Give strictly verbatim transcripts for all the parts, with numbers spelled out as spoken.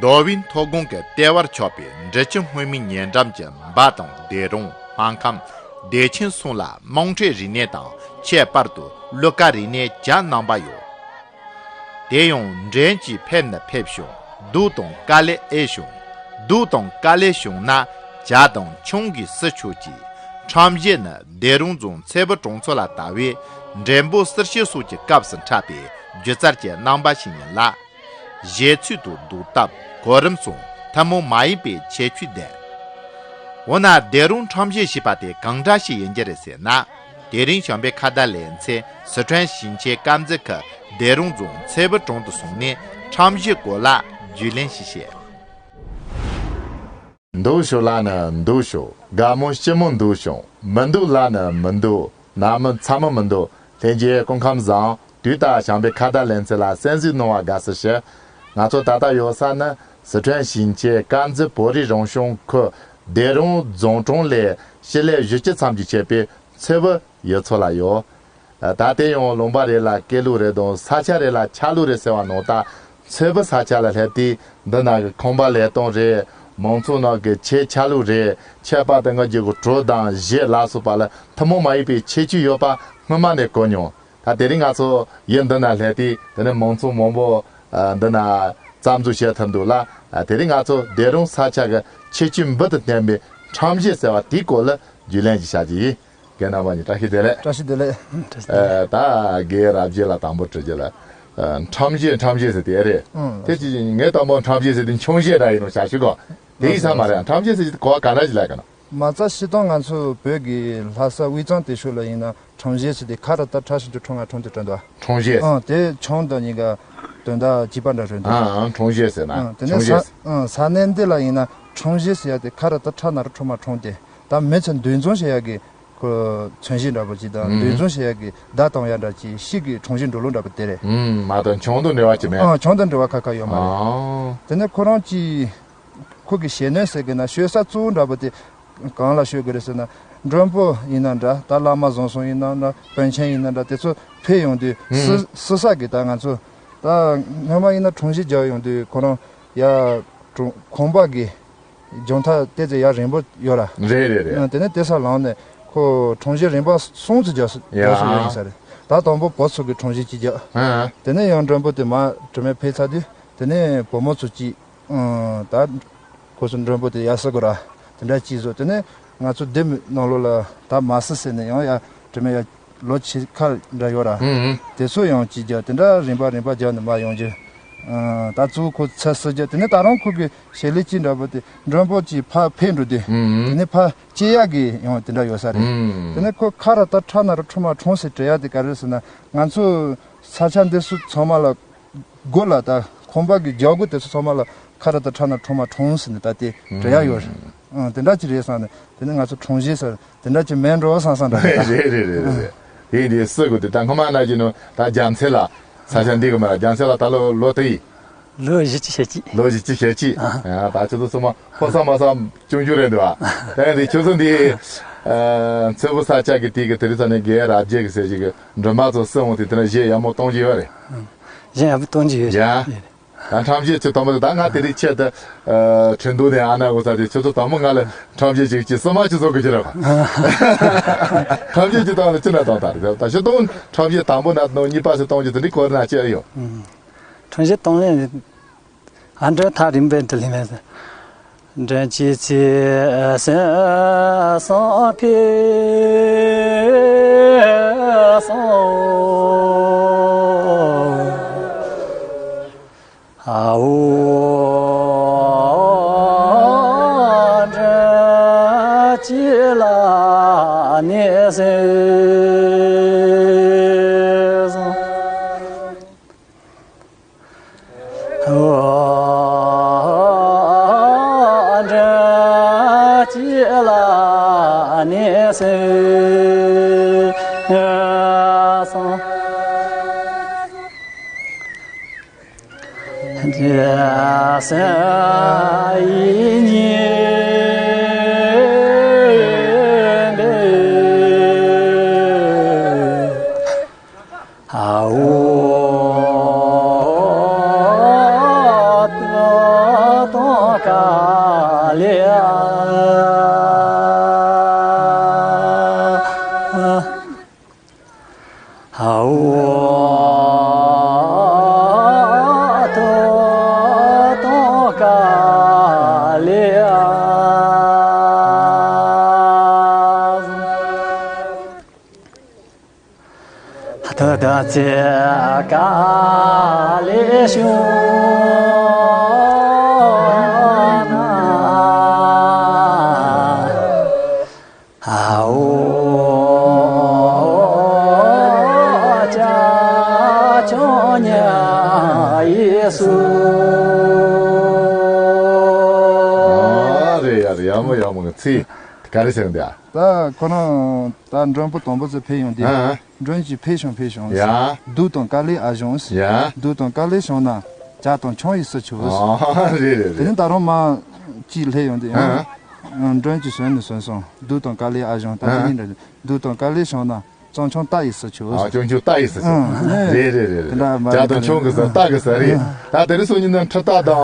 རྡོ་བའི་མཐོ་སྒང་གི་ལྟེ་བར་ཆགས་པའི་འབྲི་ཆུ་སྔོན་མོའི་ཉེ་འགྲམ་གྱི་འབའ་དང་སྡེ་རོང་། སྨར་ཁམས། བདེ་ཆེན་སོགས་ལ་དམངས་ཁྲོད་རིག་གནས་དང་ཁྱད་པར་དུ་གླུ་གར་རིག་གནས་གྱ་རྣམ་པ་ཡོད། དེ་ཡང་འགྲན་གྱིས་ཕེབས་ན་ཕེབས་ཤིང་། སྡུག་དང་དཀའ་ལས་ཨེ་བྱུང་། སྡུག་དང་དཀའ་ལས་བྱུང་ན་ཇ་དང་ཆང་གིས་བསུ་ཆོག་ཅིང་། ཁྲོམ་གཞས་ནི་སྡེ་རོང་རྫོང་ཚེ་བུ་གྲོང་ཚོ་ལ་དར་བའི་འགྲེང་བུ་གསེར་ཞུན་སོགས་ཀྱི་སྐབས་སུ་འཁྲབ་པའི་སྒྱུ་རྩལ་གྱི་རྣམ་པ་ཞིག་ཡིན་ལ། གཞས་ཚུལ་དུ་ལྡོག་སྟབས་གོ་རིམ་སོགས་ཐུན་མོང་མ་ཡིན་པའི་ཁྱད་ཆོས་ལྡན། འོ་ན་སྡེ་རོང་ཁྲོམ་གཞས་ཞེས་པ་དེ་གང་འདྲ་ཞིག་ཡིན་རྒྱུ་རེད་ཟེར་ན། དེ་རིང་བྱམས་པའི་ཁ་བརྡ་ལེ་ཚན་སི་ཁྲོན་ཞིང་ཆེན་དཀར་མཛེས་ཁུལ་སྡེ་རོང་རྫོང་ཚེ་བུ་གྲོང་དུ་སོང་ནས་ཁྲོམ་གཞས་སྐོར་ལ་རྒྱུས་ལོན་ཞིག་བྱས། འདུག་ཤོག་ལབ་ན་འདུག་ཤོག་དགའ་མོ་ལྕི་མོ་འདུག་ཤོག་མི་འདུག་ལབ་ན་མི་འདུག་ནད་མུག་ཚ་མོ་མི་འདུག་ལྷན་རྒྱས་སྐུ་ཁམས་བཟང་། དུས་ལྟར་བྱམས་པའི་ཁ་བརྡ་ལེ་ཚན་ལ་གསན་གཟིགས་གནང་བར་དགའ་བསུ་ཞུ། ང་ཚོ་ད་ལྟ་ཡོད་ས་ནི་སི་ཁྲོན་ཞིང་ཆེན་དཀར་མཛེས་བོད་རིགས་རང་སྐྱོང་ཁུལ་སྡེ་རོང་རྫོང་གྲོང་ལས་སྤྱི་ལེ་བཞི་བཅུ་ཙམ་གྱིས་ཕྱེད་པའི་ཚེ་བུ་ཡུལ་ཚོ་ལ་ཡོད། ད་ལྟའི་ཡང་ལུང་པ་རེ་ལ་སྐད་ལུགས་རེ་དང་ས་ཆ་རེ་ལ་ཆ་ལུགས་རེ་ཟེར་བ་ནང་ལྟར། ཚེ་བུ་ས་ཆ་ལ་སླེབས་དུས་འདི་ན་གི་ཁང་པ་ལས་སྟངས་རེད། མང་ཚོགས་ནང་གི་ཆས་ཆ་ལུགས་རེད། ཁྱད་པར་དུ་ང་རྒྱུད་ཀྱི་གྲོགས་དང་གཞས་ལ་སོགས་པ་ལ་ཐུན་མོང་མ་ཡིན་པའི་ཁྱད་ཆོས་ཡོད་པ་སྔོན་མ་ནས་གོ་མྱོང་། ད་དེ་རིང་ང་ཚོ་ཡུལ་འདི་ན་སླེབས་དུས་དེ་ནས་མང་ཚོགས་མང་པོ་འདི་ན་རྩ་འཛུགས་བྱེད་ཐུབ་འདུག་ལ། དེ་རིང་ང་ཚོ་སྡེ་རོང་ས་ཆ་གི་ཁྱད་ཆོས་འབུར་དུ་ལྡན་པའི་ཁྲོམ་གཞས་ཟེར་བ་དེའི་སྐོར་ལ་རྒྱུས་ལོན་ཞིག་བྱ་རྒྱུ་ཡིན། རྒན་རྣམ་པ་གཉིས་བཀྲ་ཤིས་བདེ་ལེགས། བཀྲ་ཤིས་བདེ་ལེགས། ཨ། ད་རྒན་རབ་རྒྱས་ལ་དང་པོ་དྲི་རྒྱུ་ལ། ཨ། ཁྲོམ་གཞས་ཁྲོམ་གཞས་ཟེར་དེ་རེད། ཨང་། དེ་ཅི་ངས་དང་པོ་ཁྲོམ་གཞས་ཟེར་དེ་ཆུང་གཞས་འདྲ་ཡིན་ནོ་བྱ་ཞུ་གོ་དེ་ཡིན་ས་མ་རེད། ཁྲོམ་གཞས་ཟེར་གོ་ག་འདྲ་ཞིག་ལ་ག་ནོ། མ་རྩ་སྤྱིར་བཏང་ང་ཚོ་བོད་ཀྱི་ལྷ་ས་དབུས་གཙང་དེ་ཕྱོགས་ལ་ཡིན་ན་ཁྲོམ་གཞས་ཟེར་དེ་ཁ་ར་ད་ཁྲ་ཞིག་ཏུ་ཁྲོམ་ང་ཁྲོམ་དུ་འགྲོ་འདུག་ཁྲོམ་གཞས། ཨང་། དེ་ཆུང་དང་གཉིས་ཀ་དོན་དག་གཅིག་པ་འདྲ་རེད་འདུག་ཨང་། ཁྲོམ་གཞས་ཟེར་ན། ཨང་། དེ་ནས་ཁྲོམ་གཞས་ས་ས་གནས་འདི་ལ་ཡིན་ན་ཁྲོམ་གཞས་ཟེར་ཡ་དེ་ཁ་ར་ད་ཁྲ་ན་ར་ཁྲོམ་མ་ཁྲོམ་དེ། ད་མི་ཚོ་འདུ་འཛོམས་བྱེད་ཡག་གི་ཁོ་མཚོན་གཞི་འདྲ་པོ་ཅིག་དང་། ཨུམ། འདུ་འཛོམས་བྱེད་ཡག་གི་བརྡ་གཏོང་ཡག་འདྲ་ཅིག་ཤིག་གི་ཁྲོམ་གཞི་འགྲོ་ལུགས་འདྲ་པོ་དེ་རེད། ཨུམ། མ་གཏོགས་ཆུང་དུ་འབྲེལ་བ་ཅིག་མེད། ཨང་། ཆུང་དུ་འབྲེལ་བ་ཁ་ཁ་ཡོད་མ་རེད། ཨང་། དེ་ནས་ཁོ་རང་གི་ཁོ་གི་གཞས་སྣོད་ཟེར་གི་ན་ཤོད་ས་གཙོ་བོ་འདྲ་པོ་དེ་གང་ལ་ཤོད་གི་རེད་ཟེར་ན། མགྲོན་པོ་ཡིན་ན་འདྲ། ད་བླ་མ་བཟང་སོང་ཡིན་ན་འདྲ། དཔོན་ཆེན་ཡིན་ན་འདྲ། དེ་ཚོ་ཕེབས་ཡོང་དུས། ཨུམ། བསུ་བསུ་ས་གི་ད་ང་ཚོ་ད་སྔོན་མ་ཡིན་ན་ཁྲོམ་གཞི་རྒྱག་ཡོང་དུས་ཁོ་རང་ཡ་ཁང་པ་གི་རྒྱང་ཐག་ཏོག་ཙམ་ཡར་རིང་པོ་ཡོད་ར། རེད་རེད་རེད། ཨ། དེ་ནས་དེ་སར་ལངས་ནས་ཁོ་ཁྲོམ་གཞས་རིམ་པ་གསུམ་ཙམ་རྒྱག་ས་ཡ། རྒྱག་ས་ཡོད་ཡིན་ས་རེད། ད་དང་པོ་བོད་ཚོ་གི་ཁྲོམ་གཞས་གཅིག་རྒྱག་ཨ། དེ་ནས་ཡང་མགྲོན་པོ་དེ་མར་དྲི་མེད་ཕེབས་ཚར་དུས་དེ་ནས་བུ་མོ་ཚོ་གཅིག་ཨང་། ད་ཁོ་ཚོ་མགྲོན་པོ་དེ་ཡར་བསུ་དགོས་ར། དེ་འདྲ་གཅིག་བཟོ། དེ་ནས་ང་ཚོ་སྡེ་མི་ནང་ལོགས་ལ་ད་མ་སི་ཟེར་ནས་ཡང་ཡ་དྲི་མེད་ཡ། ལོ་ཕྱེད་ཀ་འདྲ་ཡོད་ར། ཨུ་ཨུ། དེ་ཚོ་ཡང་གཅིག་རྒྱག་དེ་འདྲ་རིམ་པ་རིམ་པ་རྒྱག་ནས་མར་ཡོང་རྒྱུ། ཨ། ད་གཙོ་བོ་ཁོ་ཚེ་བསུ་རྒྱུ་དེ་ནས་ད་རུང་ཁོ་གི་ཞལ་ལས་ཅི་འདྲ་པོ་དེ་མགྲོན་པོ་ཅིག་ཕར་ཕེབས་འགྲོ་དུས། ཨུ་ཨུ། དེ་ནས་ཕར་སྐྱེལ་ཡག་གི་ཡང་དེ་འདྲ་ཡོད་ས་རེད། ཨུ་ཨུ། དེ་ནས་ཁོ་ཁ་ར་ད་ཁྲ་ན་ར་ཁྲོམ་མ་ཁྲོམ་ཟེར་བྲིས་ཡག་དེ་ག་རེ་ཟེར་ན། ང་ཚོ་ས་ཆ་འདི་ཚོ་ཚང་མ་ལ་སྒོ་ལ་ད་ཁང་པ་གི་རྒྱབ་སྒོ་དེ་ཚོ་ཚང་མ་ལ་ཁ་ར་ད་ཁྲ་ན་ཁྲོམ་མ་ཁྲོམ་ཟེར་ནས་ད་དེ་བྲིས་ཡག་ཡོད་རེད། ཨང་། དེ་འདྲ་ཅིག་རེད་བསམ་ནས་དེ་ནས་ང་ཚོ་ཁྲོམ་གཞས་ཟེར་དེ་འདྲ་ཅིག་མེད་འགྲོ་བསམ་བསམ་འདྲ། རེད་རེད་རེད་རེད། དེ་ཡིན་དུས་བསུ་དགོས་དུས་ད་སྔོན་མ་ན་གྱི་ནོ་ད་རྒྱ་མཚན་ལགས་ས་ཆ་འདི་གི་མ་རེད། རྒྱ་མཚན་ལགས་ད་ལོ་ལོ་དུ་ཡིན། ལོ་བཞི་བཅུ་ཞེ་གཅིག་ལོ་བཞི་བཅུ་ཞེ་གཅིག་ཨ། ད་ཁྱོད་ཚོ་ཚང་མ་ཕོ་གསར་མོ་གསར་ཆུང་ཆུང་རེད་འདུག་ཨ། དེ་ཡིན་དུས་ཁྱོད་ཚོ་འདི་ཨ་ཚེ་བུ་ས་ཆ་གི་དེ་གི་དེ་རིང་ས་ནས་རྒན་རབ་རྒྱས་ཀྱི་ཟེར་ཞིག་གི་མགྲོན་པོ་ཚོ་བསུ་འོང་དུས་དེ་ན་གཞས་ཡག་མོ་གཏོང་གི་ཡོད་རེད། གཞས་ཡག་པོ་གཏོང་གི་ཡོད་རེད། ཡ། ད་ཁྲོམ་གཞས་ཚོ་དང་པོ་ད་ང་དེ་རིང་ཆེད་དུ་ཨ་ཁྲིན་ཏུའུ་ནས་ཨ་ན་གོ་ས་དེ་ཁྱོད་ཚོ་དང་པོ་ང་ལ་ཁྲོམ་གཞས་ཅིག་ཅིག་གསུམ་མ་ཅིག་བཟོ་དགོས་ཀྱི་རེད་པ། ཁྲོམ་གཞས་ཅིག་བཏང་ན་ཅི་འདྲ་བཏང་ད་རེད། ད་ཤི་སྟོང་ཁྲོམ་གཞས་དང་པོ་ན་གནང་གཉིས་པ་ཞིག་གཏོང་རྒྱུ་དེ་འདྲའི་སྐོར་ན་ཅི་ཡོད། ཁྲོམ་གཞས་གཏོང་ལེན་ཨ་འདྲ་ཐག་རིང་པོའི་འདི་ལས་མེད། འདྲེན་བྱེད་ཚེ་སེམས་སང་ཕེ་སང་ཨ་འོ་འདྲེན་བྱེད་ལ་ནི་སེམས་སང་། ཚེ་ག་ལེ་ཤོ་ན། ཨ་འོ་ཅ་ཆོ་ཉ་ཡེ་སུ། ཨ་རེད་ཡ་རེད། ཡག་མོ་ཡག་མོ། ཚིག་ག་རེ་ཟེར་འདི་ཨ། ད་ཁོ་རང་ད་མགྲོན་པོ་དང་པོ་ཚོ་ཕེབས་ཡོང་དུས། ཨ། མགྲོན་གྱིས་ཕེབས་ཤོག་ཕེབས་ཤོག། ཡ། གདུགས་དང་དཀའ་ལས་ཨ་བྱུང་། ཡ། གདུགས་དང་དཀའ་ལས་བྱུང་ན་ཇ་དང་ཆང་ཡིས་བསུ་ཆོག། ཨ་རེད་རེད་དེ་རེད། ནས་ད་རུང་མ་གཅིག་སླེབས་ཡོང་དུས་ཡང་། ཨ། མགྲོན་གྱིས་ཟོན་ནས་ཟོན་སོང་། གདུགས་དང་དཀའ་ལས་ཨ་བྱུང་ད་ཨ་དེ་ནི་འདྲ། གདུགས་དང་དཀའ་ལས་བྱུང་ན་གཙང་ཆུང་རྟ་ཡིས་བསུ་ཆོག། ཨ་གཙང་ཆུང་རྟ་ཡིས་བསུ་ཆོག། ཨ་ནས་རེད་རེད་རེད་དེ་འདྲ་རེད། མ་ཇ་དང་ཆང་གིས་བསུ་རྟ་གིས་བསུ་རེད། ད་དེ་རིང་སང་ཉིན་ནི་འཕྲུལ་རྟ་དང་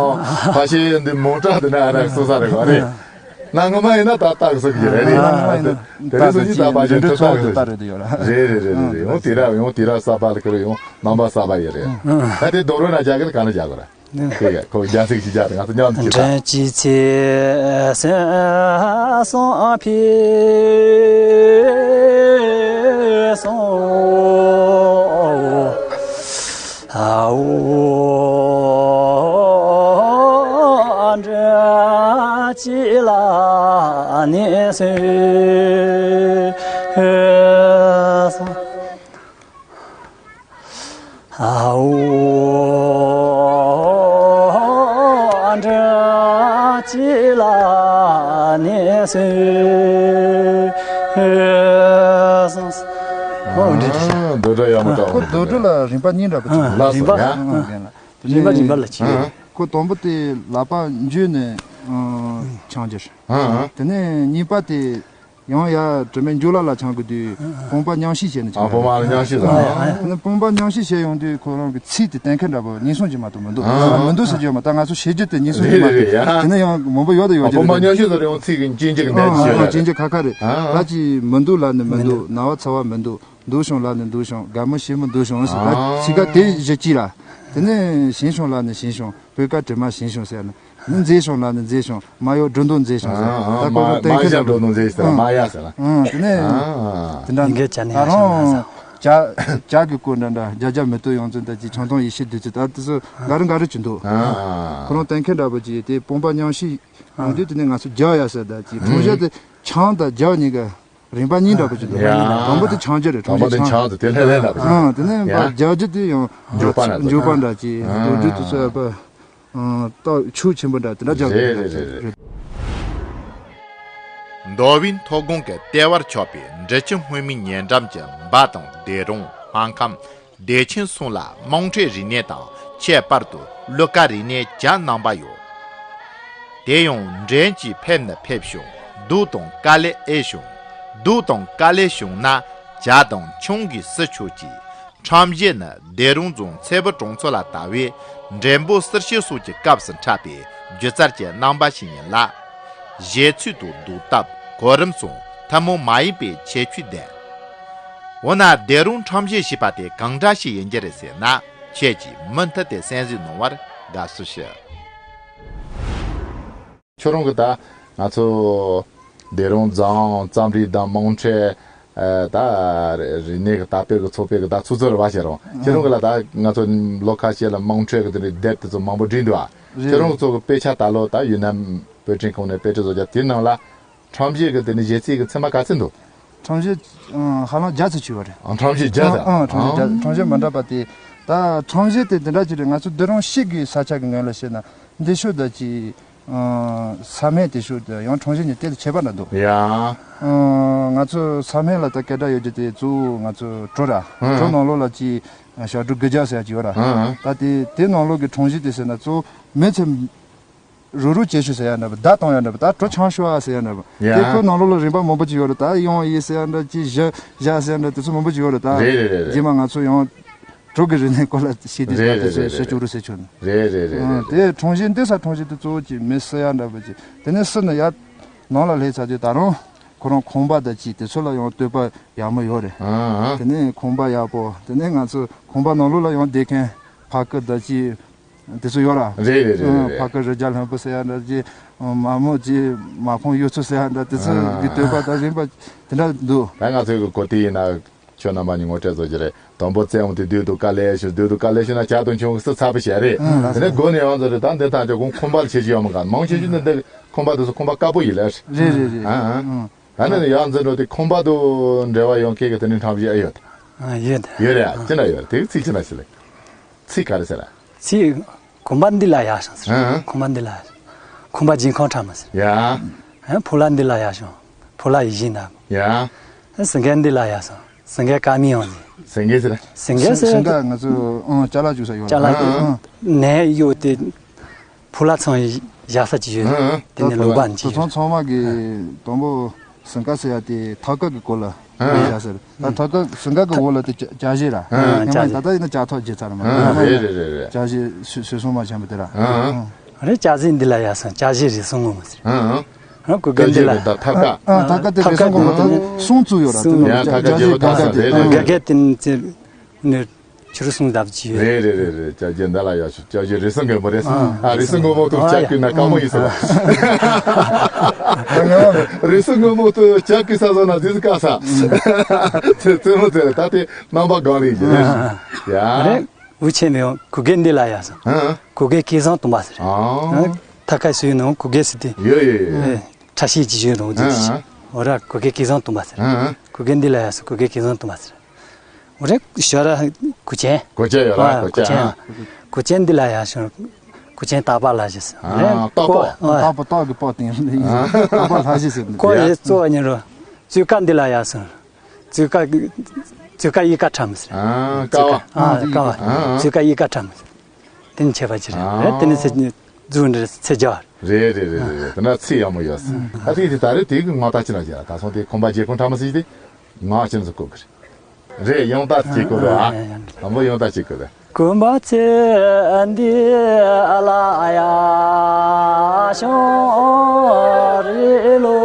ཕ་ཤེལ་འདི་མོ་ཊ་འདི་ན་ཨ་རག་བསུ་ས་རེད་ག་རེད། ན་ངོ་མ་ཡིན་ན་ད་རྟ་གིས་བསུ་གི་རེད་རེད། ཨ་ནི་དེ་རིང་སང་ཉིན་ད་ཕ་ཤེལ་འཕྲུལ་རྟ་གིས་བསུ་རེད་རེད་རེད་རེད། ཡོང་དེ་ར་ཡོང་དེ་ར་གསར་པ་ལ་ཁྱེར་ཡོང་རྣམ་པ་གསར་པ་ཡིན་རེད། ད་དེ་རྡོ་རོ་ན་རྒྱག་གི་ག་ན་རྒྱག་གི་རེད། ཁོས་ཡ་ཁོ་རྒྱ་ཚིག་ཅིག་རྒྱག་ང་ཚོ་མཉམ་དུ་ཅིག་ད། མགྲོན་གྱིས་ཚེ་སྲོག་ཕུལ་སོང་། ཨ་འོ་མགྲོན་གྱིས་ལ་ནི་གསོལ་སོང་། ཨ་འོ་མགྲོན་གྱིས་ལ་ནི་གསོལ་སོང་། ཨོ་འདྲ་དེ་ཨ་རྡོ་སྒྲ་ཡག་མོ་བཏང་ཁོ་རྡོ་སྒྲ་ལ་རིམ་པ་གཉིས་འདྲ་པོ་ཅིག་ཨ་ལགས་སོ་རིམ་པ་ཡ། ཨ་ཨ་རིམ་པ་རིམ་པ་ལ་ཅིག་ཨ་ཁོ་དང་པོ་དེ་ལག་པ་འཇུས་ནས་ཨ་འཆང་རྒྱུ་རེད། ཨ་ཨ་དེ་ནས་གཉིས་པ་དེ། ཡང་ཡ་དྲི་མེད་འཇུ་ལག་ལ་འཆང་གི་དུས་སྤོང་པ་མཉམ་བཞེས་བྱས་ནས་ཨ་འཆང་སྤོང་པ་མཉམ་བཞེས་དང་། ཨ་ནི་སྤོང་པ་མཉམ་བཞེས་བྱས་ཡོང་དུས་ཁོ་རང་གི་ཚིག་དེ་གཏན་འཁེལ་འདྲ་པོ་ཉིན་སྲུང་གི་མ་གཏོགས་མི་འདུག་ཨ་མི་འདུག་ཟེར་རྒྱུ་མ་ད་ང་ཚོ་བྱེད་རྒྱུ་དེ་ཉིན་སྲུང་གི་མ་རེད་རེད་གཏོགས་ཡ། དེ་ནས་ཡང་མང་པོ་ཡོད་དང་ཡོད་ཨ་རྒྱུ་སྤོང་པ་རེད། མཉམ་བཞེས་ཟེར་ཡང་ཚིག་གི་མཁྱེན་རྒྱུ་གི་འདྲ་ཨ་ཞིག་ཡོད་རེད། མཁྱེན་རྒྱུ་ཁ་ཁ་རེད། ཨ་ད་ཅི་མི་འདུག་ལབ་ནས་མི་འདུག་ནངས་པ་ཚ་བ་མི་འདུག་འདུག་བྱུང་ལབ་ནས་འདུག་བྱུང་དགའ་མོ་ཞེ་མོ་འདུག་བྱུང་ཟེར་ད་ཨ་ཚིག་ཁ་དེ་བཞི་གཅིག་ལ། དེ་ནས་བྱིན་བྱུང་ལབ་ནས་བྱིན་བྱུང་བོད་སྐད་དྲི་མ་བྱིན་བྱུང་ཟེར་ནས། མི་མཛེས་བྱུང་ལབ་ནས་མཛེས་བྱུང་མ་གཡོ་སྒྲོ་འདོགས་མཛེས་བྱུང་ཟེར། ཨ་ད་ཨ་ཁོ་ཚོ་མ་གཏན་འཁེལ་མ་ཡ་འདྲ་སྒྲོ་འདོགས་མཛེས་ཟེར་ཨ་མ་ཡ་ཟེར་ལ། ཨ་དེ་ནས་ཨ་ཨ་ད་རུང་ཇ་ཇ་གི་སྐོར་འདྲ་འདྲ་རྒྱ་རྒྱ་མི་ཏོ་ཡོང་ཚུལ་འདྲ་ཅིག་ཆང་འཐུང་ཡེ་ཤེས་བདུད་རྩི་ད་དེ་ཚོ་འགའ་རེ་འགའ་རེ་ཅིག་འདུག་ཨ་ཨ་ཁོ་རང་གཏན་འཁེལ་འདྲ་པོ་ཅིག་དེ་སྤོང་པ་མཉམ་བཞེས་ཡོང་དུས་དེ་ནས་ང་ཚོ་རྒྱག་ཡ་ཟེར་ད་ཅིག་ཁྲོམ་གཞས་དེ་ཆང་དང་རྒྱག་གཉིས་ཀ་རིམ་པ་གཉིས་འདྲ་པོ་ཅིག་འདུག་ཡ། དང་པོ་དེ་ཆང་རྒྱུ་རེད། དང་པོ་དེ་ཆང་དེ་ལྷས་ལྷས་འདྲ་པོ་ཅིག་ཨ་དེ་ནས་ཡ། རྒྱག་རྒྱུ་དེ་ཡང་འཇུག་པ་འདྲ་འཇུག་པ་འདྲ་ཅིག་ཨ། རྡོ་རྡོ་དེ་ཚོ་ཡ་པ་ཏོག་ཆུ་ཆེན་པོ་འདྲ་དེ་འདྲ་རྒྱག་རེད་རེད་རེད་རེད། མདོ་དབུས་མཐོ་སྒང་གི་ལྟེ་བར་ཆགས་པའི་འབྲི་ཆུ་སྔོན་མོའི་ཉེ་འགྲམ་གྱི་འབའ་དང་སྡེ་རོང་སྨར་ཁམས་བདེ་ཆེན་སོགས་ལ་དམངས་ཁྲོད་རིག་གནས་དང་ཁྱད་པར་དུ་གླུ་གར་རིག་གནས་གྱ་རྣམ་པ་ཡོད། དེ་ཡང་མགྲོན་གྱིས་ཕེབས་ན་ཕེབས་ཤོག་སྡུག་དང་དཀའ་ལས་ཨེ་བྱུང་། སྡུག་དང་དཀའ་ལས་བྱུང་ན་ཇ་དང་ཆང་གིས་བསུ་ཆོག་ཅིང་། ཁྲོམ་གཞས་ནི་སྡེ་རོང་རྫོང་ཚེ་བུ་གྲོང་ཚོ་ལ་དར་བའི་འགྲེང་བུ་གསེར་ཞུ་སོགས་ཀྱི་སྐབས་སུ་འཁྲབ་པའི་སྒྱུ་རྩལ་གྱི་རྣམ་པ་ཞིག་ཡིན་ལ། གཞས་ཚིག་དང་སྒྲུག་སྟབས་གོ་རིམ་སོགས་ཐུན་མོང་མ་ཡིན་པའི་ཁྱད་ཆོས་ལྡན། འོ་ན་སྡེ་རོང་ཁྲོམ་གཞས་ཞེས་པ་དེ་གང་འདྲ་ཞིག་ཡིན་རྒྱུ་རེད་ཟེར་ན། ཁྱེད་ཀྱིས་མུ་མཐུད་དེ་གསན་གཟིགས་གནང་བར་དགའ་བསུ་ཞུ། ཁྱོད་རང་གིས་ད་ང་ཚོ་སྡེ་རོང་རྫོང་རྩོམ་རིག་དང་དམངས་ཁྲོད་ཨ་ད་རིག་གནས་ཀྱི་དར་སྤེལ་གྱི་ཚོགས་པའི་གི་ད་ཚོགས་གཙོ་རེད་བ། ཁྱེད་རང་ཁྱེད་རང་གིས་ལ་ད་ང་ཚོ་ལོ་ཁ་ཤས་ལ་དམངས་ཁྲོད་ཀྱི་དེ་འདྲའི་དེབ་དེ་ཚོ་མང་པོ་བྲིས་འདུག་ཨ། རེད། ཁྱེད་རང་ཚོ་གི་དཔེ་ཆ་ད་ལོ་ད་ཡུན་ནན་པོད་ཁྲིད་ཁང་ནས་དཔེ་ཁྲིད་བཟོ་རྒྱུ་དེའི་ནང་ལ། ཁྲོམ་གཞས་ཀྱི་དེ་ནི་གཞས་ཚིག་གི་ཚད་མ་ག་ཚད་འདུག་ཁྲོམ་གཞས་ཨང་ཧ་ལམ་བརྒྱ་ཚོད་ཅིག་ཡོད་རེད། ཨང་ཁྲོམ་གཞས་བརྒྱ་ཨང་ཚོད། ཨང་ཁྲོམ་གཞས་བརྒྱ་ཁྲོམ་གཞས་མ་འདྲ་པ་དེ། ད་ཁྲོམ་གཞས་དེ་འདི་འདྲ་ཅིག་རེད། ང་ཚོ་སྡེ་རོང་གཤིས་ཀྱི་ས་ཆ་གི་ངོས་ལ་བཤད་ན་འདི་ཤོད་ད་ཅིག་ཨང་ས་སྨད་དེ་ཤོད་ད་ཡང་ཁྲོམ་གཞས་གཉིས་དེ་ལ་ཁྱད་པར་འདྲ་འདུག་ཡ། ཨང་ང་ཚོ་ས་སྨད་ལ་ད་སྐད་གྲགས་ཡོད་རྒྱུ་དེ་གཙོ་བོ་ང་ཚོ་གྲོ་ར་ཨང་གྲོ་ནང་ལོགས་ལ་ཅིག་ཞབས་བྲོ་དགུ་བརྒྱ་ཟེར་ཡ་ཅིག་ཡོད་ར། ཨང་ད་དེ་དེ་ནང་ལོགས་ཀྱི་ཁྲོམ་གཞས་དེ་ཟེར་ན་གཙོ་བོ་མི་ཚེ། རུ་རུ་བྱེད་ཤོག་ཟེར་ཡ་འདྲ་པོ་བརྡ་གཏོང་ཡ་འདྲ་པོ་ད་གྲོ་ཆང་ཤོག་ཨ་ཟེར་ཡ་འདྲ་པོ། ཡ། དེ་ཁོའི་ནང་ལོགས་ལ་རིམ་པ་མང་པོ་ཅིག་ཡོད་རེད། ད་ཡོང་ཡིན་ཟེར་ཡ་འདྲ་ཅིག་བཞག་བཞག་ཟེར་ཡ་འདྲ་དེ་ཚོ་མང་པོ་ཅིག་ཡོད་རེད་ད། རེད་རེད་རེད་རེད། རྗེས་མ་ང་ཚོ་ཡང་གྲོ་གི་རིག་གནས་སྐོར་ལ་བཤད་དུས་རེད་ད་དེ་རེད་ཚོ་རེད་ཞུ་རེད་ཆོག་རུ་ཟེར་ཆོག་ནི། རེད་རེད་རེད་རེད། དེ་ཁྲོམ་གཞས་འདི་ས་ཁྲོམ་གཞས་དེ་གཙོ་བོ་ཅིག་མི་བསུ་ཡ་འདྲ་པོ་ཅིག་དེ་ནས་བསུ་ནས་ཡ་ནང་ལ་སླེབས་ཚར་དུས་ད་རུང་ཁོ་རང་ཁང་པ་དང་ཅིག་དེ་ཚོ་ལ་ཡང་བསྟོད་པ་ཡག་མོ་ཡོད་རེད། ཨང་ཨང་། དེ་ནས་ཁང་པ་ཡག་པོ་དེ་ནས་ང་ཚོ་ཁང་པ་ནང་ལོགས་ལ་ཡང་བསྡད་མཁན་ཕ་གི་དང་ཅིག་དེ་ཚོ་ཡོད་ར། རེད་རེད་རེད་རེད། ཕ་ཁུ་རི་རྒྱལ་ལྷུན་པོ་ཟེར་ཡ་འདྲ་ཅིག་མ་མོ་ཅིག་མ་ཁོང་གཡུ་མཚོ་ཟེར་ཡ་འདྲ་དེ་ཚོ་གི་ཨ་བསྟོད་པ་དང་རིམ་པ་དེ་འདྲ་འདུག་ད་ང་ཚོའི་གི་གོ་ཐོས་ཡིན་ན་ ཁྱོད་རྣམ་པ་གཉིས་ངོ་སྤྲད་བཟོ་གི་རེད། དང་པོ་བཙན་དབང་དེ་བདུད་དུ་དཀའ་ལས་ཞུ། བདུད་དུ་དཀའ་ལས་ཞུ་ན་ཇ་དང་ཆང་གི་སུ་ཚ་པོ་བྱས་རེད། ཨང་། དེ་ནས་དགོན་ནས་ཡང་ཚོ་རེད། ད་འདི་ཐང་ཆོག་གོང་ཁོམ་པ་ལ་བྱེད་ཀྱི་ཡོད་མི་ག་མང་ཆེ་ཤོས་ནི་འདི་ཁོམ་པ་དེ་ཚོ་ཁོམ་པ་དཀར་པོ་ཡིན་ལ། རེད་རེད་རེད། ཨང་ཨང་། ཨང་། ད་ནི་ཡང་འཛིན་གྲྭ་དེ་ཁོམ་པ་དང་འབྲེལ་བ་ཡོད་མཁན་གྱི་དེ་ནི་ཁྲམ་གཞི་ཨེ་ཡོད། ཨ་ཡོད། ཡོད་རེད། ཨ་ཅི་འདྲ་ཡོད་རེད། དེ་གི་ཚིག་ཅི་འདྲ་ཞིག་ལ། ཚིག་ག་རེ་ཟེར་ལ། ཚིག་ཁོམ་པ་འདི་ལ་ཡར་སོང་ཟེར། ཨ་ཨ། ཁོམ་པ་འདི་ལ་ཡར་སོང་། ཁོམ་པ་རྗེས་ཁོང་ཁྲ་མ་ཟེར། ཡ། ཨ་ཕོ་ལ་འདི་ལ་ཡར་སོང་། ཕོ་ལ་ཡིད་བཞིན་ནམ། ཡ། ཨ་སེང་གེ་འདི་ལ་ཡར་སོང་། སེང་གེ་དཀར་མིན་ཡང་ནི། སེང་གེ་ཟེར། སེང་གེ་ཟེར། སེང་གེ་ང་ཚོ་ཨང་ཅ་ལག་བཅུག་ས་ཡོད་ཅ་ལག་ལ། ཨང་། ནས་གཡོག་དེ། ཕོ་ལ་ཚང་བཞག་ས་ཅིག་ཡོད། ཨང་ཨང་། དེ་ནས་ལོག་པ་ནི་དེ་ཅིག་ཚང་ཚང་མ་གི་དང་པོ་སེང་གེ་ཟེར་ཡ་དེ་ཐག་ཀ་གི་སྐོར་ལ་ཨང་བཞག་ཟེར། ད་ཐག་ཀ་སེང་གེ་གི་འོག་ལ་དེ་ཅ་ཅ་ཞེ་ར། ཨང་། ཨང་། ཉི་མ་ཅ་ད་ལྟ་ཡིན་ན་ཅ་ཐོག་བརྗེ་ཚར་མ་ཨང་། རེད་རེད་རེད་རེད། ཅ་ཞེ་སུ་སུ་སོང་མ་ཆེན་པོ་དེ་ར། ཨང་། ཨང་། རེད། ཅ་ཟེར་འདི་ལ་ཡར་སོང་། ཅ་ཞེ་རེད་སོང་ངོ་མ་ཟེར། ཨང་། ཨང་། ཨང་། གོ་དགེ་འདི་ལ། ད་ཐག་ཀ། ཨང་། ཐག་ཀ་དེ་རེད་སོང་གོ་མ་ཐག་སུང་བཙུགས་ཡོད་ར། སུང་དེ་ཡང་ཐག་ཀ་ཅ་ཞེ་རེད་ཐག་ཀ་དེ་རེད། ག་གེ་དེ་ནི་ནི་ཆུ་རུ་སུང་ལབ་ཀྱི་ཡོད། རེད་རེད་རེད་རེད། ཅ་ཞེ་འདི་ལ་ཡར་སོང་། ཅ་ཞེ་རེད་སོང་གོ་མ་རེད། ཨང་། ཨ་རེད་སོང་གོ་མ་ཐུག་ཅ་ཀུན་ན་དཀའ་མོ་ཡིན་ཟེར་བ། རེད་སོང་གོ་མ་ཐུག་ཅ་ཀུན་ས་སོང་ན་དེ་ཚོ་དཀའ་ས། ཚེ་ཚེ་མོ་ཚེ་རེད། ད་དེ་རྣམ་པ་གང་རེད་ཀྱི་རེད། ཡ། རེད། འུ་ཆེན་མེད་གོ་དགེ་འདི་ལ་ཡར་སོང་། ཨང་། གོ་དགེ་སྐལ་བཟང་སྟོན་པ་ཟེར། ཨང་། ཐག་ཀ་སུའི་ནང་གོ་དགེ་ཟེར་དེ། ཡོད་ཡོད་ཡོད། ཨེ། ཁྲ་ཤིས་ཀྱི་ཡོད་རུང་དེ་ཨང་། འོ་ར་གོ་དགེ་སྐལ་བཟང་སྟོན་པ་ཟེར། ཨང་། གོ་དགེ་འདི་ལ་ཡར་སོང་། གོ་དགེ་སྐལ་བཟང་སྟོན་པ་ཟེར། འོ་ར་ཞོ་ར་གོ་ཆེན། གོ་ཆེན་ཡོད་ར། ཨ་གོ་ཆེན། གོ་ཆེན་ཨང་། གོ་ཆེན་འདི་ལ་ཡར་སོང་། གོ་ཆེན་སྟག་པ་ལ་ཞེས་ཟེར། ཨང་། རེད། སྟག་པ། ཨ། སྟག་པ་སྟག་གི་པ་དེ་ཡིན་ཟེར། སྟག་པ་ལྷ་ཞེས་ཟེར་འདུག་ཀོ་ཡ། རེད། གཙོ་བོ་ཉེ་རུ། བཙུན་ཀ་འདི་ལ་ཡར་སོང་། བཙུན་ཀ། བཙུན་ཀ་གཡུ་ཀ་ཁྲ་མོ་ཟེར། ཨང་། ཀ་བ། ཨ་ཀ་བ། ཨང་། བཙུན་ཀ་གཡུ་ཀ་ཁྲ་མོ་ཟེར། དེ་ནི་ཁྱད་པར་ཅི་རེད། ཨང་། རེད། དེ་ནི་ཚེ་རྫུ་འདྲ་ཚེ་རྒྱ་བར། རེད་རེད་རེད་རེད། དེ་ན་ཚིག་ཡག་མོ་ཡོད་ཟེར། ཨ་དེ་དེ་ད་རེད། དེ་གི་ངག་རྟགས་ཅི་ན་བྱས་ད་སོང་དེ་ཁོམ་པ་རྗེས་ཁོང་ཁྲ་མོ་ཟེར་དེ་ངག་ཅི་ན་ཟེར་གོ་གི་རེད། རེད། ཡང་དག་ཅིག་གོ་རེད་ཨ། ཡང་དག་ཅིག་གོ་རེད། གོམ་པ་ཚེ་འདི་ལ་ཡ་ཤོང་རེ་ལོ།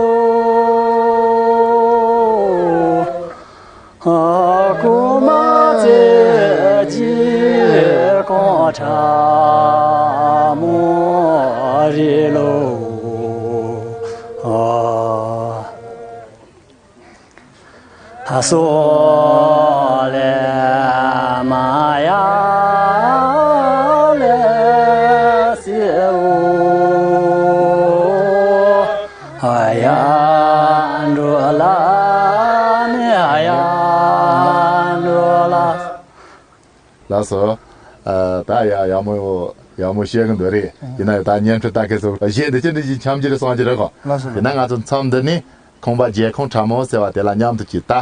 གོམ་པ་ཚེ་གཅིག་གང་ཁྲ་མོ་རེ་ལོ། ཨ་སོ་ལེ་མ་ཡ་ལེ་སི་འོ། ཡ་འགྲོ་ལ་ནི་ཡ་འགྲོ་ལ། ལགས་སོ། ཨ་ད་ཡ་ཡག་མོ་ཡག་མོ་བཤད་གི་འདུག་རེད། ཡིན་ན་ཡང་ད་བརྙན་འཕྲིན་ལྟ་མཁན་ཚོ་གཞས་འདི་ཅི་འདྲ་ཞིག་འཆམ་གྱི་རེད་གསུང་གི་རེད་གོ། ལགས་སོ། ཡིན་ན་ང་ཚོ་མཚམས་འདི་ནས་ཁོམ་པ་རྗེས་ཁོང་ཁྲ་མོ་ཟེར་བ་དེ་ལ་མཉམ་དུ་གྱིས་ད།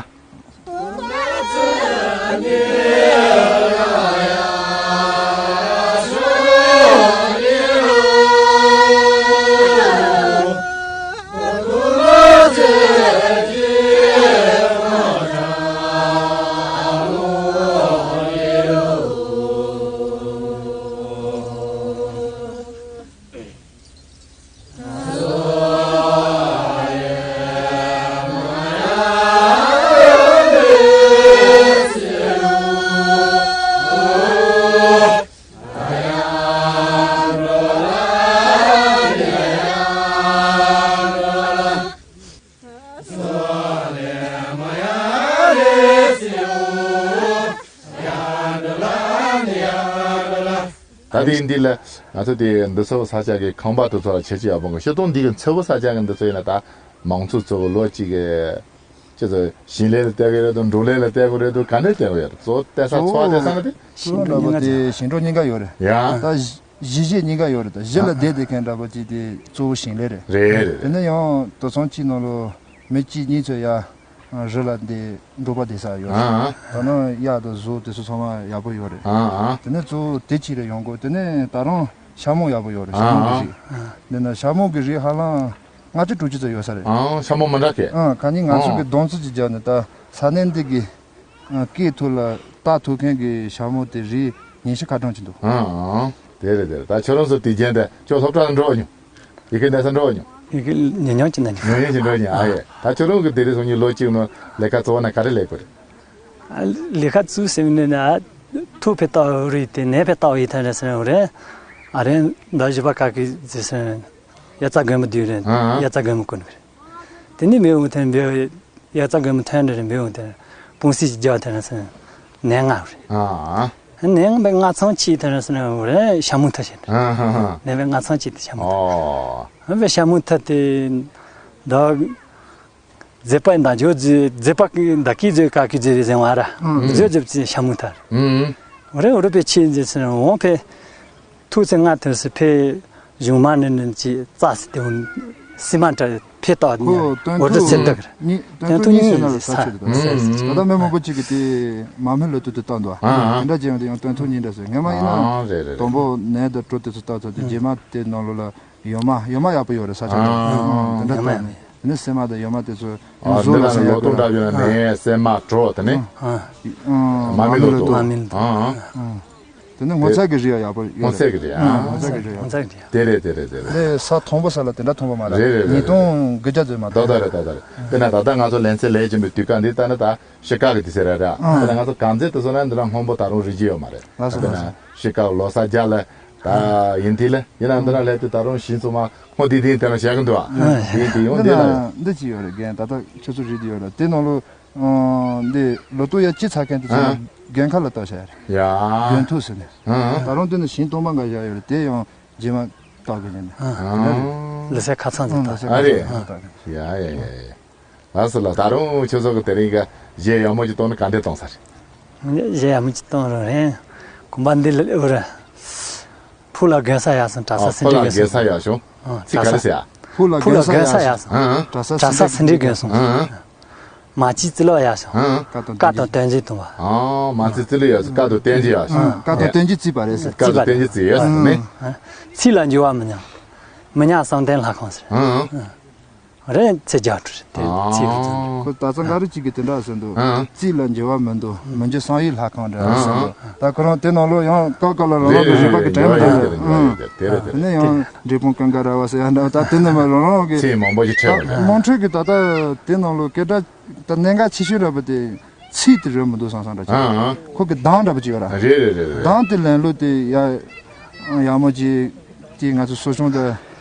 ད་དེ་འདི་ལ་ང་ཚོ་དེ་འདི་ཚོ་ས་ཆ་གི་ཁང་པ་དེ་ཚོ་ལ་ཁྱད་ཆོས་ཡག་པོ་འགའ་ཤོད་དང་། འདི་གི་མཚོ་བོད་ས་ཆ་གི་འདི་ཚོ་ཡིན་ན་ད་མང་ཚོགས་གཙོ་བོ་ལོ་གཅིག་གི་ཁྱེད་ཚོ་ཞིང་ལས་ལ་བལྟ་གི་རེད་དང་། འབྲོག་ལས་ལ་བལྟ་གི་རེད་དང་། ག་ནས་བལྟ་གི་ཡོད་རེད། གཙོ་བོ་བལྟ་ས་འཚོ་བ་བལྟ་ས་ན་དེ། ཞིང་འབྲོག་འདྲ་པོ་དེ་ཞིང་འབྲོག་གཉིས་ཀ་ཡོད་རེད། ཡ། ད་གཞིས་བྱེས་གཉིས་ཀ་ཡོད་རེད། ད་གཞིས་ལ་བསྡད་བསྡད་མཁན་འདྲ་པོ་ཅིག་དེ་གཙོ་བོ་ཞིང་ལས་རེད། རེད་རེད། དེ་ནས་ཡང་དུད་ཚང་གཅིག་ནང་ལོ་མི་གཅིག་གཉིས་ཚོ་ཡ་རི་ལ་འདི་འབྲོག་པ་བསྡད་ས་ཡོད་རེད། ཨ་ཨ། ད་ནང་གཡག་དང་གཟུགས་དེ་ཚོ་ཚང་མ་ཡག་པོ་ཡོད་རེད། ཨ་ཨ། དེ་ནས་གཙོ་བོ་དེ་གཅིག་རེད་ཡོང་སྒོ། དེ་ནས་ད་རུང་ཤ་མོ་ཡག་པོ་ཡོད་རེད། ཤ་མོ་གི་རིགས། ཨ་ཨ། འདི་ན་ཤ་མོ་གི་རིགས་ཧ་ལམ་ལྔ་བཅུ་དྲུག་ཅུ་ཙམ་ཡོད་ས་རེད། ཨ་ཤ་མོ་མི་འདྲ་གི། ཨ་ག་ནི་ང་ཚོ་གི་ཨ་སྡོམ་རྩིས་ཅིག་བརྒྱབ་ནས་ད་ས་གནས་འདི་གི་སྐད་ཐོག་ལ་བཏགས་ཐུབ་མཁན་གྱི་ཤ་མོ་དེ་རིགས་ཉི་ཤུ་ཁ་གྲངས་ཅིག་འདུག་ཨང་ཨང་། དེ་རེད་དེ་རེད། ད་ཁྱོད་རང་ཚོ་དེ་རྒྱན་དེ་ཁྱོད་སློབ་གྲྭ་ལ་འགྲོ་མྱོང་། ཡི་གེ་གནས་ས་འགྲོ་མྱོང་། ཡི་གེ་ཉན་མྱོང་ཅིག་གནང་མྱོང་། ཉན་མྱོང་ཅིག་འགྲོ་མྱོང་། ཨ་ཡེ། ད་ཁྱོད་རང་གི་དེ་རིང་སང་ཉིན་ལོ་གཅིག་ནང་ལས་ཀ་གཙོ་བོ་ན་ག་རེ་ལས་དགོས་རེད། ཨ་ལས་ཀ་གཙོ་ཟེར་ནས་ན་ཐུག་ཕེ་ཏའོ་རེད་དེ་ནས་ཕེ་ཏའོ་ཡི་ཐན་རེད་ཟེར་ནས་རེད། ཨ་རེ་ད་བཞི་པ་ཀ་ཀི་ཟེར་ཟེར་ཡ་ཙ་གོན་མོ་དུས་རེད། ཨ་ཨ། ཡ་ཙ་གོན་མོ་ཀུན་རེད། དེ་ནི་མི་འོང་ཐེན་འབེ་ཡ་ཙ་གོན་མོ་ཐན་རེ་རེ་མི་འོང་ཐེན། སྤུངས་སི་ཅིག་རྒྱབ་དེ་རིང་སོང་ནས་ང་རེད། ཨ། ནས་ང་བའི་ང་ཚང་ཆེ་དེ་རིང་སོང་ནས་རེད་ཤ་མུ་ཐ་ཞིག་རེད། ཨ་ཧ་ཧ། ནས་བའི་ང་ཚང་ཆེ་དེ་ཤ་མུ་ཐ། ཨོ། ཨ་བའི་ཤ་མུ་ཐ་དེ་ད་མཛེས་པ་ཡིན་ད་ཇོ་ཇི་མཛེས་པ་གི་ད་ཀི་ཇོ་ཀ་ཀི་ཇོ་རེ་ཟེར་བ་ར། ཨུམ། ཇོ་ཇོ་ཅི་ཤ་མུ་ཐ། ཨུམ། རེད་འོ་རེད་པའི་ཆེ་ཇི་སོང་ནས་འོང་ཕེ། ཐུག་ཚེ་ང་ཐོན་སི་ཕེ་གཞུང་མ་ནི་ནི་ཅི་རྩ་སི་དེ་སི་མ་འདྲ་ཕེ་ཏོག་ནི་ཁོ་སྟོན་འོ་འདྲ་ཐུག་ཚེ་འདུག་གི་རེད། སྟོན་ཐུག་གཉིས་ཟེར་ན་ལ་ས་ཆེ་རེད་ད། ད་ལྟ་མི་མང་པོ་ཅིག་གིས་དེ་མ་སྨོན་ལོ་དུ་དུ་བཏང་འདུག་ཨ་དེ་འདྲ་བྱས་ཡང་དེ་ཡང་སྟོན་ཐུག་གཉིས་འདྲ་ཟེར་ངས་མ་ཡིན་ན་དང་པོ་ནས་ད་དྲོ་དེ་ཚོ་བཏང་ཚར་དུས་རྗེས་མ་དེ་ནང་ལོ་ལ་ཡོ་མ་ཡོ་མ་ཡག་པོ་ཡོད་རེད་ས་ཆ་འདྲ་དེ་འདྲ་བཏང་ནས། དེ་ནས་སྲན་མ་དང་ཡོ་མ་དེ་ཚོ་ཨ་བཟོ་འདི་ལ་ལ་ནི་ལོ་ཡག་ཏོག་པོ་འདྲ་ཡོད་ནས་སྲན་མ་གྲོ་དེ་ནི་ཨ་མ་མི་ལོ་ཏོག་མ་མི་ལོ་ཏོག་ཨ་ཨ། དེ་ནི་ངོ་ཚ་གི་རིགས་ཡག་པོ་ཡོད་ངོ་ཚ་གི་རིགས་ཨ། ངོ་ཚ་གི་རིགས་ཡག་ངོ་ཚ་གི་རིགས་དེ་རེད་དེ་རེད་དེ་རེད། ནས་ས་མཐོན་པོ་ས་ལ་དེ་འདྲ་མཐོན་པོ་མ་རེད། རེད་རེད་ཉིས་རེད་རེད། སྟོང་དགུ་བརྒྱ་ཙམ་མ་ཏོག་ཏག་ཏག་རེད་ཏག་ཏག་རེད། དཔེར་ན་ད་ལྟ་ང་ཚོ་ལེན་ཚེ་ལས་ཀྱིན་པའི་དུས་སྐབས་འདི་ལྟ་ན་ད་ཤི་ཀ་གི་དུས་ཚོད་རེད་ར། དཔེར་ན་ང་ཚོ་གངས་རྫས་དེ་ཚོ་ན་འདི་ལ་སྔོན་པོ་ད་རུང་རིག་གི་ཡོད་མ་རེད། ལགས་སོ་དཔེར་ན་ལགས་སོ། ཤི་ཀ་ལོ་ས་བརྒྱ་ལ་ད་ཡིན་དུས་ལ་ཡིན་ན་འདི་ལ་སླེབས་དུས་ད་རུང་ཞིང་ཚོ་མ་སྔོ་ཏིང་ཏིང་དེ་ལ་བཞག་གི་འདུག་ཨ། ཡིན་དུས་ཡང་འདི་ལ་འདི་ཅི་ཡོད་རེད་རྒན། ད་ལྟ་ཁྱོད་ཚོ་རིག་གི་ཡོད་རེད་དེ་ནང་ལོ། འདི་ལོ་ཏོག་ཡ་ཅི་ཚ་མཁན་དེ་ཚོ་ཨ། དགོན་ཁ་ལ་ལྟ་བྱ་ཡ་རེད། ཡ། དགོན་ཐུག་ཟེར་ནས། ཨ། ད་རུང་དེ་ནི་ཞིང་སྟོང་པ་འགའ་བཞག་ཡོད་རེད་དེ་ཡང་རྗེས་མ་བཏགས་གི་ཡིན་ནས། ཨ། ལི་སེ་ཁ་ཚང་ཟེར་ཨ་ལི་སེ་ཁ་ཚང་ཨ་རེད། ཟེར་བཏགས་གི། ཡ་ཡ་ཡ་ཡ། ལགས་སོ་ལགས། ད་རུང་ཁྱོད་ཚོ་གི་དེ་རིང་གི་གཞས་ཡག་མོ་ཅིག་གཏོང་ན་ག་འདྲས་གཏོང་ས་རེད། གཞས་ཡག་མོ་ཅིག་གཏོང་རོགས་རེད། གོམ་པ་འདི་ལ་ཨུ་ར། ཕུག་ལ་དགོན་ས་ཡག་སོང་གྲྭ་ཨ་ས་ཕུག་སེ་འབྲས་ལ་དགོན་དགོན་ས་ས་ཡག་བྱུང་། ཨ་ཚིག་ག་རེ་ཟེར་ཡ། ཕུག་ལ་ཕུག་ལ་དགོན་ས་དགོན་ས་ཡག་ཡག་སོང་། སོང་། ཨ། གྲྭ་ས་གྲྭ་ས་སེ་འབྲས་དགོན་སོང་། ཨ། མ་གཅིག་རྩི་ལོ་ཡག་སོང་། ཨ། བཀའ་དང་བཀའ་དང་བསྟན་འཛིན་དུ་བ། ཨ་མ་གཅིག་རྩི་ལོ་ཡག་སོང་བཀའ་དང་བསྟན་འཛིན་ཡག་སོང་། ཨ་བཀའ་དང་བསྟན་འཛིན་རྩིས་པ་རེད་ཟེར། བཀའ་དང་བསྟན་འཛིན་རྩིས་ཡག་སོང་ནི། ཨ། ཚིག་ལ་འགྱུར་བ་མི་ཉམས། མི་ཉམས་བསམ་གཏན་ལྷ་ཁང་ཟེར། ཨ། རེད་ཚེ་རྒྱ་གྲུ་རེད་དེ་ཚིག་རེད་ཚེ། ཁོ་ད་ཚ་འགའ་རེ་གཅིག་གིས་དེ་འདྲ་ཟེར་འདུག་ཨ། རྩིས་ལ་འགྱུར་བ་མི་འདུག་མི་འགྱུར་བསམ་ཡས་ལྷ་ཁང་འདྲ་ཟེར་འདུག་ད་ཁོ་རང་དེ་ནང་ལོགས་ཡང་སྐབས་སྐབས་ལ་རང་རང་གི་རིག་པ་གི་དྲན་མི་འདུག་ཟེར། ཨ། དེ་ནས་ཡང་འབྲས་སྤུངས་ཀུན་དགའ་ར་བ་ཟེར་ཡ་འདྲ་ད་དེ་ནས་མ་རང་རང་གི་ཚིག་མང་པོ་ཞིག་ད་ཁྲིད་པ་རེད། དམངས་ཁྲོད་ཀྱི་ད་ལྟ་དེ་ནང་ལོགས་སྐད་གྲགས་ད་གནད་འགག་ཆེ་ཤོས་འདྲ་པོ་དེ་ཚིག་དེ་རེད་མི་འདུག་བསམ་བསམ་འདྲ་ཅིག་ཨ་ཨ། ཁོ་གི་གདངས་འདྲ་པོ་ཅིག་ཡོད་ར། རེད་རེད་རེད་རེད། གདངས་དེ་ལེན་ལུགས་དེ་ཡ་ཡག་མོ་ཅིག་དེ་ང་ཚོ་གསོ་སྐྱོང་དེ་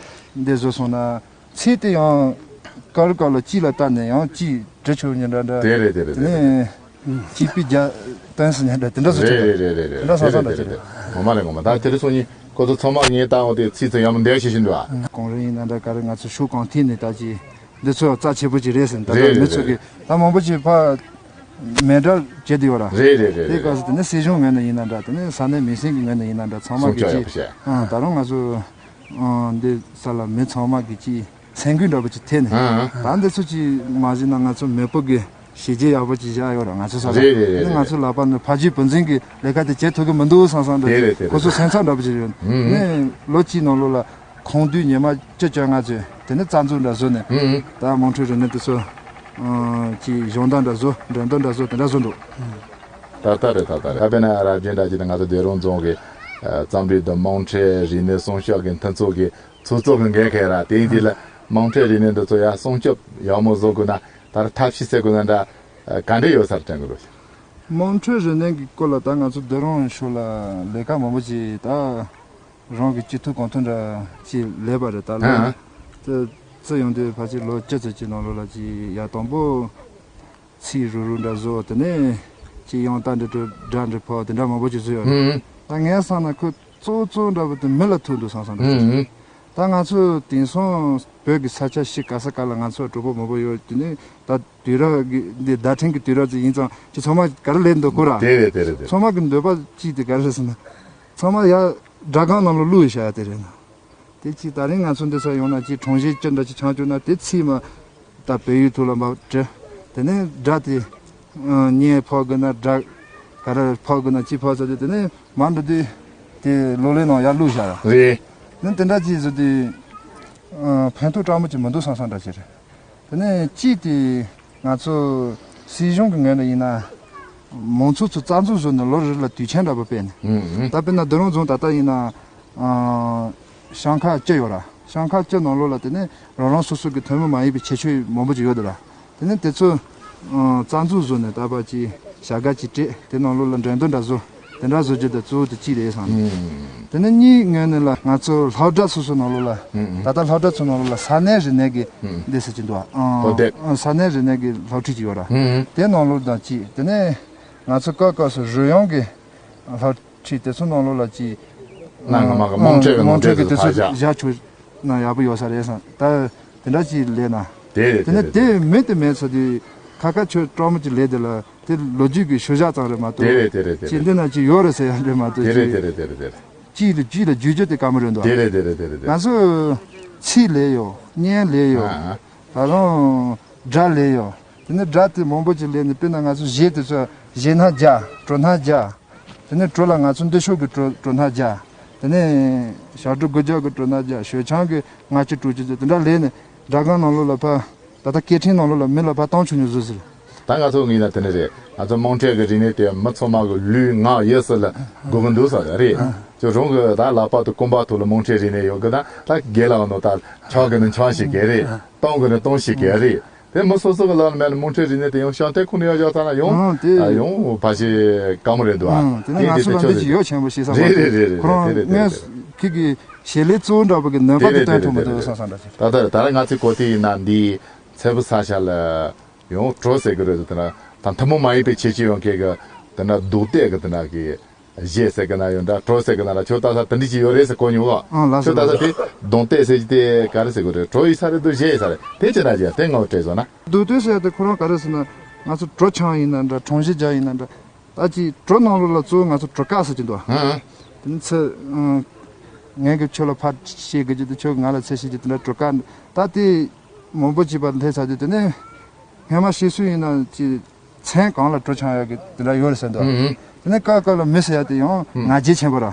འདི་བཟོ་སོང་ན། ཚིག་དེ་ཡང་སྐབས་རེ་སྐབས་ལ་གཅིག་ལ་བལྟས་ནས་ཡང་གཅིག་འབྲི་ཆོག་ཉིན་འདྲ་འདྲ། དེ་རེད་དེ་རེད་དེ་རེད། ནས་གཅིག་པུས་རྒྱ་བཏོན་སོང་ཉིན་འདྲ་དེ་འདྲ་བཟོ་ཆོག་རེད་རེད་རེད་རེད་རེད། དེ་འདྲ་བསམ་བསམ་འདྲ་ཅིག་རེད། ངོ་མ་རེད་ངོ་མ། ད་དེ་རིང་སང་ཉིན་ཁོ་ཚོ་ཚང་མ་ངས་བལྟ་འོང་དེ་ཚིག་ཚོ་ཡག་མོ་འདེགས་ཤིག་བཞིན་འདུག་ཨ། གངས་རི་ཡིན་ན་འདྲ་ག་རེ་ང་ཚོ་ཤོག་གང་ཐིག་ནས་ད་ཅིག་འདི་ཚོ་རྩ་ཆེ་པོ་ཅིག་རེད་ཟེར་ད་རེད་ལྟ་མི་ཚོ་གིས་ད་མང་པོ་ཅིག་ཕ་མེ་སྲེག་བྱེད་དེ་ཡོད་ར། རེད་རེད་རེད་དེ་རེད། སྐབས་སུ་དེ་ནས་སྲིད་གཞུང་ངོས་ནས་ཡིན་ན་འདྲ་དེ་ནས་ས་གནས་མི་སེར་གྱི་ངོས་ནས་ཡིན་ན་འདྲ་ཚང་མ་གིས་སྲུང་སྐྱོབ་ཅིག་ཡག་པོ་བྱས། ཨ་ད་རུང་ང་ཚོ་ཨ་འདི་ས་ལ་མི་ཚང་མ་གིས་ཅིག་སེམས་འགུལ་འདྲ་པོ་ཅིག་ཐེབས་ནས། ཨ་ཨ། ད་འདི་ཚོ་ཅིག་མ་གཞི་ན་ང་ཚོ་མེས་པོ་གི་གཞི་རྒྱ་ཡག་པོ་ཅིག་བཞག་ཡོད་ར་ང་ཚོ་ས་ལ། རེད་རེད་རེད། ང་ཚོ་ལག་པ་ནས་ཕ་རྒྱུད་བུ་འཛིན་གྱི་ལས་ཀ་དེ་བྱེད་ཐུབ་ཀྱི་མི་འདུག་བསམ་བསམ་འདྲ་དེ་རེད་དེ་ཅིག་ཁོ་རེད། ཚོ་སེམས་འཚབ་འདྲ་པོ་ཅིག་ཡོད། ཨུ་ཨུ། ནས་ལོ་གཅིག་ནང་ལོགས་ལ་ཁོང་དུས་ཉི་མ་བཅུ་བཅོ་ལྔ་ཚོད་དེ་ནས་རྩ་འཛུགས་འདྲ་བཟོས་ནས། ཨུ་ཨུ། ད་དམངས་ཁྲོད་རིག་གནས་དེ་ཚོ་ཅིག་སྦྱོང་བརྡར་འདྲ་བཟོ་འགྲེམས་སྟོན་འདྲ་བཟོ་དེ་འདྲ་བཟོ་འདུག་ད་ལྟ་རེད་ད་ལྟ་རེད། ད་དཔེར་ན་རབ་རྒྱུན་འདྲ་ཅིག་ད་ང་ཚོ་སྡེ་རོང་རྫོང་གི་རྩོམ་རིག་དང་དམངས་ཁྲོད་རིག་གནས་སྲུང་སྐྱོབ་ཀྱི་མཐུན་ཚོགས་ཀྱི་ཚོགས་གཙོ་གི་འགན་འཁྱེར་ར་དེ་ཡིན་དུས་ལ་དམངས་ཁྲོད་རིག་གནས་འདི་ཚོ་ཡང་སྲུང་སྐྱོབ་ཡག་མོ་བཟོ་དགོས་ན་ད་ཐབས་ཤེས་བྱེད་དགོས་ན་འདྲ་ག་འདྲ་ཡོད་སར་དྲན་གི་རེད། དམངས་ཁྲོད་རིག་གནས་ཀྱི་སྐོར་ལ་ད་ང་ཚོ་སྡེ་རོང་ཕྱོགས་ལ་ལས་ཀ་མང་པོ་ཅིག་ད་རང་གི་སྤྱི་ཐུབ་གང་ཐུབ་འདྲ་ཅིག་ལས་པ་རེད་ད་ལོ། ཨ་ཨ། ཙི་ཙི་ཡོང་དུས་ཕལ་ཆེར་ལོ་བཅུ་ཙམ་ཅིག་ནང་ལོགས་ལ་ཅིག་ཡར་དང་པོ་ཚིག་རུ་རུ་འདྲ་བཟོ་དེ་ནས་ཅིག་ཡང་ད་འདྲ་འདྲ་སྒྲ་འདྲ་ཕབ་དེ་འདྲ་མང་པོ་ཅིག་བཟོས་ཡོད་རེད། ཨུ་ཨུ། ད་ངས་བསམ་ན་ཁོ་གཙོ་བོ་གཙོ་བོ་འདྲ་པོ་དེ་མི་ལ་ཐུག་འདུག་བསམ་བསམ་འདྲ་ཅིག་ཨུ་ཨུ། ད་ང་ཚོ་དེང་སང་བོད་ཀྱི་ས་ཆ་ཤི་ག་ས་ག་ལ་ང་ཚོ་གྲོགས་པོ་མང་པོ་ཡོད་དེ་ནས་ད་དུས་རབས་ཀྱི་འདི་བརྡ་འཕྲིན་གྱི་དུས་རབས་ཅིག་ཡིན་ཙང་ཅིག་ཚང་མ་ག་རེ་ལས་འདུག་གོ་ར། དེ་རེད་དེ་རེད་དེ་རེད། ཚང་མ་གི་འདོད་པ་གཅིག་དེ་ག་རེ་རེད་ཟེར་ན། ཚང་མ་ཡར་སྒྲ་སྒམ་ནང་ལ་བླུགས་བཞག་ཡ་དེ་རེད་ན། དེ་གཅིག་ད་རིང་ང་ཚོ་འདི་ས་ཡོང་ན་གཅིག་གྲོང་གཞས་སྤྱི་འདྲ་གཅིག་ཆང་བཅུག་ན་དེ་ཚིག་མ་ད་བོད་ཡིག་ཐོག་ལ་མ་བྲི། དེ་ནས་སྒྲ་དེ་ཨ་བརྙན་ཕབ་དགོས་ན་སྒྲ་ག་རེ་ཕབ་དགོས་ན་གཅིག་ཕབ་ཚར་དུས་དེ་ནས་མར་འགྲོ་དུས་དེ་གློག་ཀླད་ནང་ཡར་བླུགས་བཞག་ཡ། རེད། ནི་དེ་འདྲ་གཅིག་བཟོ་དུས་ཨ་ཕན་ཐོགས་སྤྲང་པོ་གཅིག་མི་འདུག་བསམ་བསམ་འདྲ་ཅིག་རེད། དེ་ནས་གཅིག་དེ་ང་ཚོ་སྲིད་གཞུང་གི་ངོས་ནས་ཡིན་ན་མང་ཚོགས་ཚོ་རྩ་འཛུགས་བཟོས་ནས་ལོ་རེ་ལ་དུས་ཆེན་འདྲ་པོ་སྤེལ་ནས། ཨུ་ཨུ། ད་དཔེར་ན་སྡེ་རོང་རྫོང་ད་ལྟ་ཡིན་ན་ཨ་ཤང་ཁག་བཅུ་ཡོད་ར། ཤང་ཁག་བཅུ་ནང་ལོགས་ལ་དེ་ནས་རང་རང་སོ་སོ་གི་ཐོན་མི་མ་ཡིན་པའི་ཁྱད་ཆོས་མང་པོ་ཅིག་ཡོད་དེ་ར། དེ་ནས་དེ་ཚོ་ཨ་རྩ་འཛུགས་བཟོས་ནས་ད་བར་གྱི་བྱ་དགའ་ཅིག་སྤྲད་དེ་ནང་ལོགས་ལ་འགྲེམས་སྟོན་འདྲ་བཟོ། དེ་འདྲ་བཟོ་རྒྱུ་དེ་གཙོ་བོ་དེ་གཅིག་རེད་བསམ། དེ་ནས་གཉིས་ངོས་ནས་ལ་ང་ཚོ་སློབ་གྲྭ་སོ་སོ་ནང་ལོགས་ལ། ད་ལྟ་སློབ་གྲྭ་ཚོ་ནང་ལོགས་ལ་ས་གནས་རིག་གནས་ཀྱི་འདི་ཟེར་གྱི་འདུག་ཨ། ཨོ་དེ། ས་གནས་རིག་གནས་ཀྱི་སློབ་ཁྲིད་ཅིག་ཡོད་ར། དེ་ནང་ལོགས་དང་གཅིག་དེ་ནས་ང་ཚོ་སྐབས་སྐབས་སུ་རོལ་དབྱངས་ཀྱི་སློབ་ཁྲིད་དེ་ཚོ་ནང་ལོགས་ལ་གཅིག་གནའ་སྔ་མ་གི་རྨོངས་འཁྲེལ་གྱི་ནང་འཁྲུལ་གྱི་དེ་ཚོ་ཕར་བཞག་བཞག་ཆོག་ན་ཡག་པོ་ཡོད་ས་རེད་བསམ། ད་དེ་འདྲ་ཅིག་ལས་ན། དེ་རེད། དེ་ནས་དེ་རེད། དེ་མེད་དེ་མེད་ཚོ་དེ་ཁ་ཁ་ཆོས་སྤྲོ་མོ་ཅིག་ལས་དེ་ལ་དེ་ལོ་རྒྱུས་ཀྱི་ཤུལ་བཞག་ཙམ་རེད་མ་གཏོགས། དེ་རེད་དེ་རེད་དེ་ཅིག་རེད། འདི་ན་ཅིག་ཡོད་རེད་ཟེར་ཡ་རེད་མ་གཏོགས། དེ་རེད་ཅིག་དེ་རེད་དེ་རེད་དེ་རེད། ཅིག་ལ་ཅིག་ལ་བརྗོད་རྒྱུ་དེ་དཀའ་མོ་རེད་འདུག་དེ་རེད་དེ་རེད་དེ་རེད་དེ་རེད། ང་ཚོ་ཚིག་ལས་ཡོད། སྙན་ལས་ཡོད། ཨ་ཨ། ད་རུང་སྒྲ་ལས་ཡོད། དེ་ནས་སྒྲ་དེ་མང་པོ་ཅིག་ལས་ནས་དཔེར་ན་ང་ཚོ་གཞས་དེ་ཚོ་གཞས་སྣ་བརྒྱ་བྲོ་སྣ་བརྒྱ། དེ་ནས་བྲོ་ལ་ང་ཚོ་འདི་ཤོག་གི་བྲོ་བྲོ་སྣ་བརྒྱ། དེ་ནས་ཞབས་བྲོ་དགུ་བརྒྱ་གི་བྲོ་སྣ་བརྒྱ། ཞོལ་ཆང་གི་ལྔ་བཅུ་དྲུག་ཅུ་ཙམ་དེ་འདྲ་ལས་ནས་སྒྲ་སྒམ་ནང་ལོགས་ལ་ཕར་ད་ལྟ་སྐད་འཕྲིན་ནང་ལོགས་ལ་མི་ལ་ཕར་བཏང་ཆོག་ཉོ་བཟོ་ཟེར། ད་ང་ཚོ་ངོས་ན་དེ་ནས་རེད། ང་ཚོ་རྨོངས་འཁྲེལ་གྱི་རིག་གནས་དེ་མི་ཚང་མ་གི་ལུས་ངག་ཡིད་གསུམ་ལ་དགོས་ཀྱི་འདུག་ཟེར་རེད། ཁྱོད་རང་གི་ད་ལག་པ་དང་རྐང་པ་ཐོག་ལ་རྨོངས་འཁྲེལ་རིག་གནས་ཡོད་གི། ད་ད་རྒན་ལགས་ནོ་ད་ཆང་གི་ནི་ཆང་ཞིག་གི་རེད། གཏོང་གི་ནི་གཏོང་ཞིག་གི་རེད། དེ་མི་སོ་སོ་གི་ལག་ནས་མེད་ན་རྨོངས་འཁྲེལ་རིག་གནས་དེ་ཡང་ཤང་ཏེ་ཁུངས་ནས་ཡར་བཞག་ཚར་ན་ཡང་ཨང་དེ་ད་ཡང་ཕལ་ཆེར་དཀའ་མོ་རེད་འདུག་ཨ། ཨང་དེ་ནི་ང་ཚོ་ལ་འདི་ཅིག་ཡོད་ཆེན་པོ་ཞིག་བསམ་རེད་རེད་རེད་རེད། ཁོ་རང་དེ་རེད་དངོས་དེ་རེད། ཁྱེད་ཀྱི་བྱེད་ལས་གཙོ་བོ་འདྲ་པོ་གི་ནུས་པ་དེ་དེ་སྟོན་ཐུབ་མི་འདུག་བསམ་བསམ་འདྲ་ཞིག་ད་ལྟ་ད་ལྟ་ང་ཚོའི་གོ་ཐོས་ཡིན་ན་འདི་ཚེ་བུ་ས་ཆ་ལ་ཡང་བྲོ་ཟེར་གི་རེད་དེ་ན་ད་ཐུན་མོང་མ་ཡིན་པའི་ཁྱད་ཆོས་ཡོད་མཁན་གི་དེ་ན་རྡུང་རྡེག་གི་དེ་ན་གི་གཞས་ཟེར་གི་ན་ཡོད་འདྲ། བྲོ་ཟེར་གི་ན་ལ་ཁྱོད་ལྟ་ས་དེ་འདྲ་ཅིག་ཡོད་རེད་ཟེར་གོ་མྱོང་བ། ཨང་ལགས་སོ་ཁྱོད་ལྟ་ལགས་ས་སོ། དེ་རྡུང་རྡེག་ཟེར་གྱི་དེ་ག་རེ་ཟེར་དགོས་རེད། བྲོ་ཡིན་ས་རེད་འདུག་གཞས་ཡིན་ས་རེད། དེ་ཅི་འདྲ་ཅིག་དེ་ངོ་སྤྲད་སོང་ན། རྡུང་རྡེག་ཟེར་དེ་ཁོ་རང་ག་རེ་ཟེར་ན་ང་ཚོ་བྲོ་ཆང་ཡིན་ན་འདྲ་གྲོང་གཞས་རྒྱག་ཡིན་ན་འདྲ། ད་ཅིག་བྲོ་ནང་ལོགས་ལ་གཙོ་བོ་ང་ཚོ་བྲོ་དཀར་ཟེར་གྱི་འདུག་ཨང་། དེ་ནི་ཚེ་ངས་གི་ཁྱོད་ལ་ཕར་བཤད་གི་ཅིག་དེ་ཁྱོད་ང་ལ་ཚེ་བཤད་ཀྱི་དེ་འདྲ་བྲོ་དཀར་ད་དེ་མང་པོ་ཅིག་པར་སླེབས་ཚར་དུས་དེ་ནས། སྔོན་མ་ཤེས་སུ་ཡིན་ན་ཅི། མཚན་གང་ལ་བྲོ་འཆང་ཡག་གི་དེ་འདྲ་ཡོད་རེད་ཟེར་འདུག་ཨུ་ཨུ། དེ་ནས་སྐབས་སྐབས་ལ་མི་ཟེར་ཡག་དེ་ཡང་ང་རྒྱལ་ཆེན་པོ་ར།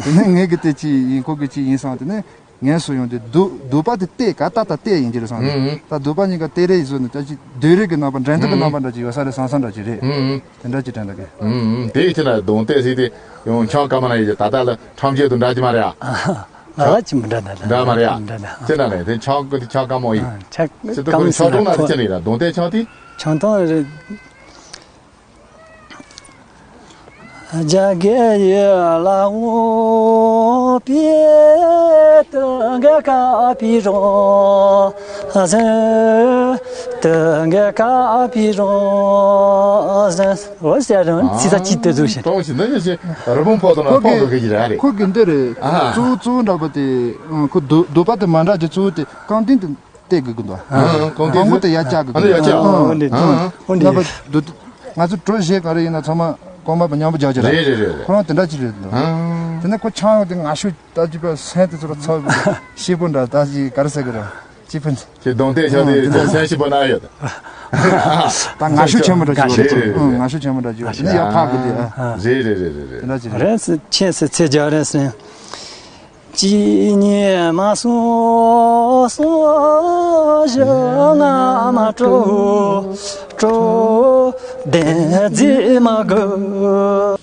དེ་ནས་ངས་གི་དེ་ཅི་ཡིན་ཁོ་གི་ཅི་ཡིན་བསམ་དེ་ནས་ངས་སུ་ཡོང་དེ་སྡུག་སྡུག་པ་དེ་གཏད་ག་ཏག་ཏག་གཏད་ཡིན་གྱི་རེད་བསམ། ཨུ་ཨུ། ད་སྡུག་པ་གཉིས་ཀ་གཏད་རེས་ཡིན་བཟོ་ནས་ད་ཅི་སྡོད་རེས་ཀྱི་རྣམ་པ་འགྲན་བསྡུར་གྱི་རྣམ་པ་འདྲ་ཅིག་ཡོད་ས་རེད་བསམ་བསམ་འདྲ་ཅིག་རེད། ཨུ་ཨུ། དེ་འདྲ་ཅིག་དྲན་འདུག་གི། ཨུ་ཨུ། དེ་ཡི་ཕྱིར་ན་རྡུང་རྡེག་ཟེར་དེ་ཡང་ཆང་སྐར་མ་ན་ཡོད་ཀྱི་ད་ལྟ་ལ་ཁྲམ་ཆེད་དུ་འདྲ་གྱི་མ་རེད་ཨ། ཨ་ཅི་མི་འདྲ་ན་ད། འདྲ་མ་རེད་ཨ། འདྲ་ན། ཅི་འདྲ་ན་དེ་ཆང་ཀུ་དེ་ཆང་སྐར་མ་ཡིན། ཨ་ཆང་ཅི་ཏུ་སྐར་མ་ཀུན་ཆང་ཟེར་ན་གཏོང་ན་དེ་ཁོ་ཅི་ནི་ཡིན་ན་རྡུང་རྡེག་ཆང་དེ། ཆང་ཐང་རེད། རྒྱ་རྒྱལ་ཡུལ་ལ་འོ་པེ་ཏི་ག་ཀ་པི་རོ་ཟེར། ཏི་ག་ཀ་པི་རོ་ཟེར། འོ་ཟེར་རུང་ཚིག་ས་ཅི་ཏི་ཟུག་ཞིག་ཏོང་ཞིག་འདི་ཡིན་ཞིག་རི་བོང་ཕོ་དང་ལ་ཁོ་ཕོ་གི་གི་གི་རེད་ཨ་རེད། ཁོ་གི་འདི་རེད། ཨ་གཙོ་བོ་གཙོ་བོ་འདྲ་པོ་དེ་ཁོ་སྡུག་སྡུག་པ་དེ་མ་འདྲ་གི་གཙོ་བོ་དེ་རྐང་སྟེང་དུ་བལྟས་དགོས་ཀྱི་འདུག་ཨ་ཨ་གང་དེ་གང་པོ་དེ་ཡར་བཀྱག་དགོས་ཀྱི་འདུག་ཨ་འདི་ཡར་བཀྱག་ཨ་ཨ་འོ་འདི་ཨ་ཨ་འོ་འདི་རྣམ་པ་སྡུག་ང་ཚོ་བྲོ་གཞས་ག་རེ་ཡིན་ན་ཚང་མ་རྐང་པ་མཉམ་པོ་རྒྱག་རྒྱུ་རེད། རེད་རེད་རེད་རེད། ཁོ་རང་དེ་འདྲ་ཅིག་རེད་འདུག་ཨ་ཨ་དེ་ནས་ཁོ་ཆང་ཡོད་དེ་ང་ཤུགས་ད་ཅིག་པ་སེམས་དེ་ཚོ་ལ་ཚ་ཤེས་པོ་འདྲ་ད་ཅིག་ག་རེ་ཟེར་གི་རེད། ཅི་ཕན། ཁྱེད་གདོང་གཏད་ཤོག་དེ་ཨ་སེམས་ཤིག་པོ་ན་ཡོད། ད་ང་ཤུགས་ཆེན་པོ་འདྲ་ཅིག་ཡོད་རེད། ཨ་ང་ཤུགས་ཆེན་པོ་འདྲ་ཅིག་ཡོད་དེ་ནས་ཡར་འཕགས་གི་དེ་ཨ། རེད་རེད་རེད་རེད་རེད། དེ་འདྲ་ཅིག་རེད། རེད་ཟེར་ཁྱེད་ཟེར་ཚེ་རྒྱག་རེད་ཟེར། ཅི་ཉེས་མ་སོང་སོང་ཞི་ང་མ་སྤྲོ་སྤྲོ་བདེན་རྫི་མ་དགོས།